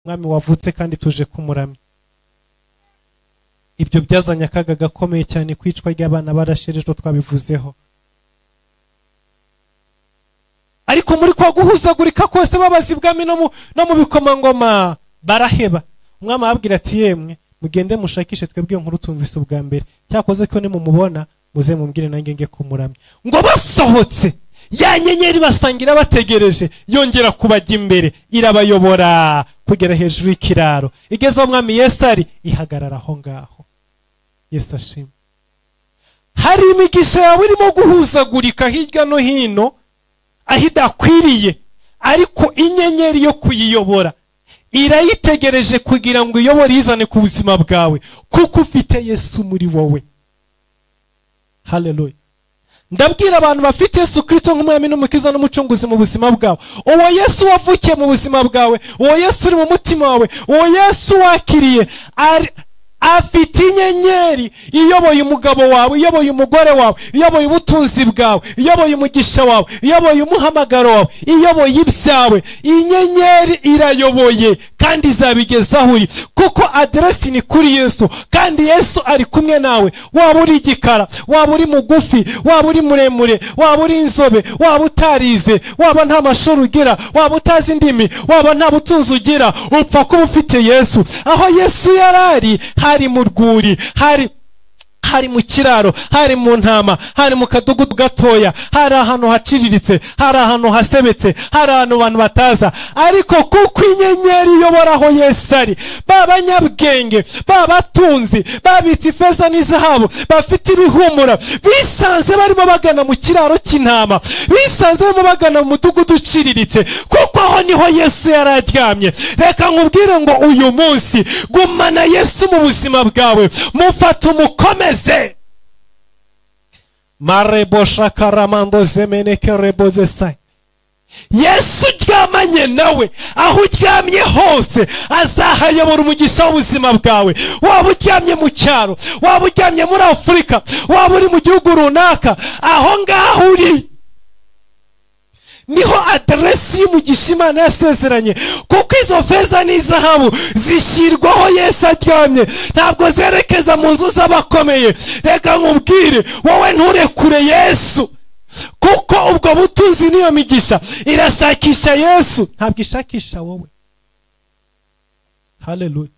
Umwami wavutse kandi tuje kumuramya. Ibyo byazanye akaga gakomeye cyane, kwicwa ry'abana barasherejwe twabivuzeho. Ariko muri kwa guhuzagurika kose babaza ibwami no mu bikomangoma baraheba. Umwami ababwira ati yemwe mugende mushakishe, twebwe inkuru tumvise ubwa mbere, cyakoze ko nimumubona muze mumbwire nanjye nge kumuramya. Ngo basohotse ya nyenyeri basangira bategereje, yongera kubajya imbere irabayobora kugera hejuru y'ikiraro. Igeze aho umwami Yesu ari, ihagarara aho ngaho. Yesu ashimwe. Hari imigisha yawe irimo guhuzagurika hirya no hino aho idakwiriye, ariko inyenyeri yo kuyiyobora irayitegereje kugira ngo iyobore izane ku buzima bwawe, kuko ufite Yesu muri wowe. Haleluya. Ndabwira abantu bafite Yesu Kristo nk'umwami n'umukiza n'umucunguzi mu buzima bwawe, uwo Yesu wavukiye mu buzima bwawe, uwo Yesu uri mu mutima wawe, uwo Yesu wakiriye, afite inyenyeri iyoboye umugabo wawe, iyoboye umugore wawe, iyoboye ubutunzi bwawe, iyoboye umugisha wawe, iyoboye umuhamagaro wawe, iyoboye ibyawe. Inyenyeri irayoboye kandi izabigezaho uri, kuko aderesi ni kuri Yesu, kandi Yesu ari kumwe nawe. Waba uri igikara, waba uri mugufi, waba uri muremure, waba uri inzobe, waba utarize, waba nta mashuri ugira, waba utazi indimi, waba nta butunzi ugira, upfa kuba ufite Yesu. Aho Yesu yarari, hari mu rwuri, hari mu kiraro, hari mu ntama, hari mu kadugudu gatoya, hari ahantu haciriritse, hari ahantu hasebetse, hari ahantu abantu bataza. Ariko kuko inyenyeri iyobora aho Yesu ari, b'abanyabwenge, b'abatunzi, babitse ifeza n'izahabu, bafite ibihumura, bisanze barimo bagana mu kiraro cy'intama, bisanze barimo bagana mu mudugudu uciriritse, kuko aho niho Yesu yari aryamye. Reka nkubwire ngo uyu munsi gumana Yesu mu buzima bwawe, mufate umukomeze. Marebo shakaramando zemeneke reboze sai. Yesu uryamanye nawe, aho uryamye hose azahayobora umugisha w'ubuzima bwawe. Waba uryamye mu cyaro, waba uryamye muri Afurika, waba uri mu gihugu runaka, aho ngaho uri niho aderesi y'umugisha Imana yasezeranye, kuko izo feza n'izahabu zishyirwaho Yesu aryamye, ntabwo zerekeza mu nzu z'abakomeye. Reka nkubwire, wowe nturekure Yesu, kuko ubwo butunzi niyo migisha irashakisha Yesu, ntabwo ishakisha wowe. Haleluya.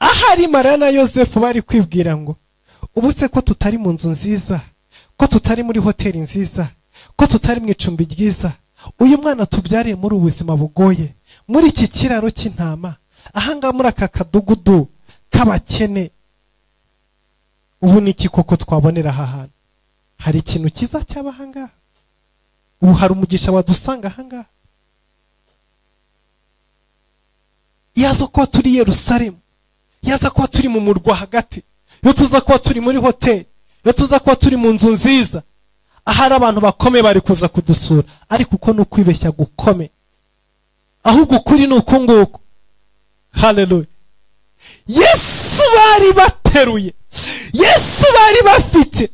Ahari Mariya na Yosefu bari kwibwira ngo ubu se ko tutari mu nzu nziza, ko tutari muri hoteli nziza, ko tutari mu icumbi ryiza, uyu mwana tubyariye muri ubuzima bugoye, muri iki kiraro cy'intama, ahangaha muri aka kadugudu k'abakene, ubu ni iki koko twabonera aha hantu? Hari ikintu cyiza cyaba ahangaha? Ubu hari umugisha wadusanga ahangaha? Yaza kuba turi Yerusalemu, yaza kuba turi mu murwa hagati, iyo tuza kuba turi muri hoteli, iyo tuza kuba turi mu nzu nziza, ahari abantu bakomeye bari kuza kudusura. Ariko uko ni ukwibeshya gukome, ahubwo ukuri ni uku nguku. Haleluya. Yesu bari bateruye, Yesu bari bafite,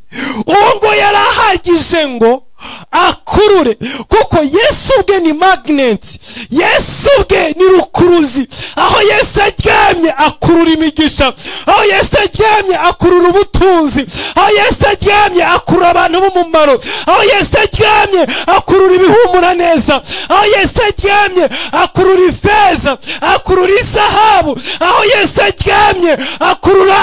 uwo ngo yari ahagije ngo akurure, kuko Yesu ubwe ni magnet, Yesu ubwe ni rukuruzi. Aho Yesu aryamye akurura imigisha, aho Yesu aryamye akurura ubutunzi, aho Yesu aryamye akurura abantu b'umumaro, aho Yesu aryamye akurura ibihumura neza, aho Yesu aryamye akurura ifeza, akurura izahabu, aho Yesu aryamye akurura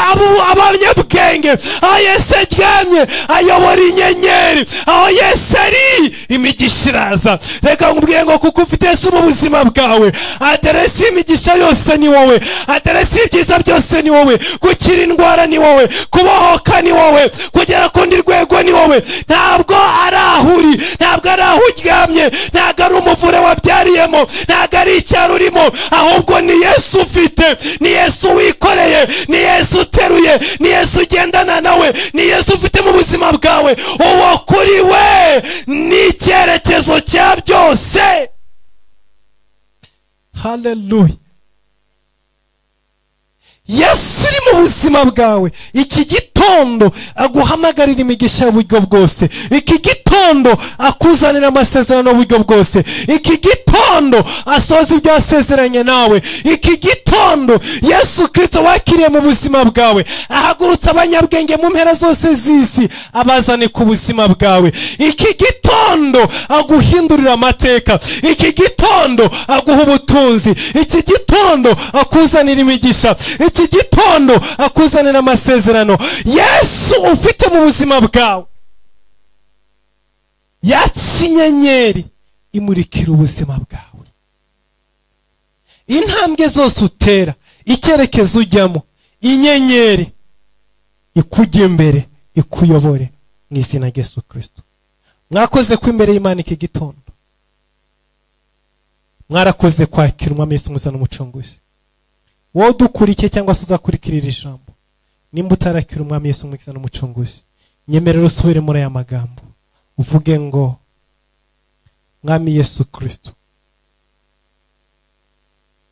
abanyabwenge, aho Yesu aryamye ayobora inyenyeri, aho Yesu ari imigisha iraza. Reka nkubwire ngo kuko ufite Yesu mu buzima bwawe, aderesi y'imigisha yose ni wowe, aderesi y'ibyiza byose ni wowe, gukira indwara ni wowe, kubohoka ni wowe, kugera ku rundi rwego ni wowe. Ntabwo ari aho uri, ntabwo ari aho uryamye, ntabwo ari umuvure wabyariyemo, ntabwo ari icyaro urimo, ahubwo ni Yesu ufite, ni Yesu wikoreye, ni Yesu uteruye, ni Yesu ugendana nawe, ni Yesu ufite mu buzima bwawe. Uwo kuri we ni icyerekezo cya byose. Haleluya. Yesu uri mu buzima bwawe iki gitondo aguhamagarira imigisha y'uburyo bwose. Iki gitondo akuzanira amasezerano y'uburyo bwose. Iki gitondo asoza ibyo yasezeranye nawe. Iki gitondo Yesu Kristo wakiriye mu buzima bwawe ahagurutsa abanyabwenge mu mpera zose z'isi abazane ku buzima bwawe. Iki gitondo aguhindurira amateka. Iki gitondo aguha ubutunzi. Iki gitondo akuzanira imigisha. Iki gitondo akuzanira amasezerano. Yesu ufite mu buzima bwawe yatse inyenyeri imurikira ubuzima bwawe. Intambwe zose utera, icyerekezo ujyamo, inyenyeri ikujya imbere, ikuyobore mu izina rya Yesu Kristo. Mwakoze ko imbere y'Imana iki gitondo, mwarakoze kwakira Umwami Yesu muzana umucunguzi. Wowe udukurikiye cyangwa se uzakurikira iri jambo, nimba utarakira Umwami Yesu muzana umucunguzi, nyemerera usubire muri aya magambo uvuge ngo: Mwami Yesu Kristo,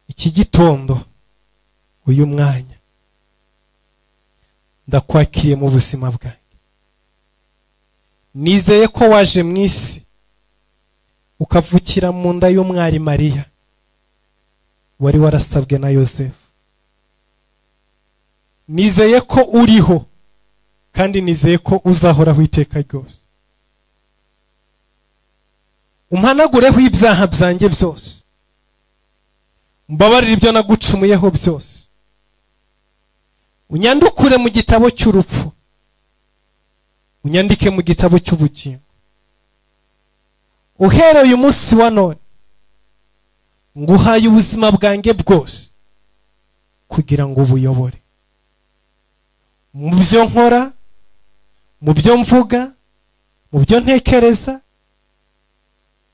iki gitondo uyu mwanya ndakwakiriye mu buzima bwanjye. Nizeye ko waje mu isi ukavukira mu nda y'umwari Mariya wari warasabwe na Yosefu. Nizeye ko uriho kandi nizeye ko uzahoraho iteka ryose. Umpanagureho ibyaha byanjye byose, mbabarire ibyo nagucumuyeho byose, unyandukure mu gitabo cy'urupfu, unyandike mu gitabo cy'ubugingo. Uhereye uyu munsi wa none nguhaye ubuzima bwanjye bwose kugira ngo ubuyobore mu byo nkora, mu byo mvuga, mu byo ntekereza,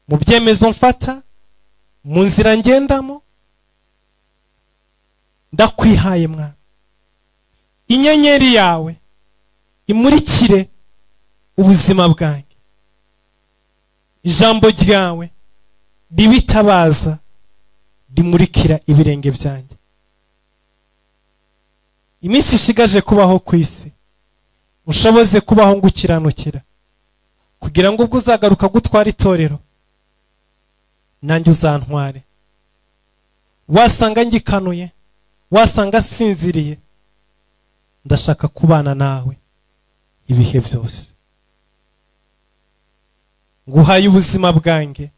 mu byemezo mfata, mu nzira ngendamo. Ndakwihaye Mwana, inyenyeri yawe imurikire ubuzima bwanjye. Ijambo ryawe ribitabaza rimurikira ibirenge byanjye. Iminsi ishigaje kubaho ku isi ushoboze kubaho ngukiranukira, kugira ngo ubwo uzagaruka gutwara itorero nanjye uzantware. Wasanga ngikanuye, wasanga sinziriye, ndashaka kubana nawe ibihe byose. Nguhaye ubuzima bwanjye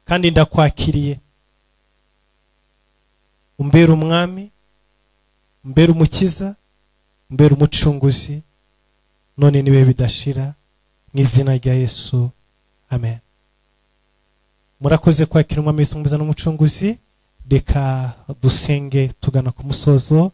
kandi ndakwakiriye. Umbere umwami, umbere umukiza, umbere umucunguzi, none nibe bidashira, mu izina rya Yesu, amen. Murakoze kwakira Umwami Yesu umukiza n'umucunguzi. Reka dusenge tugana ku musozo.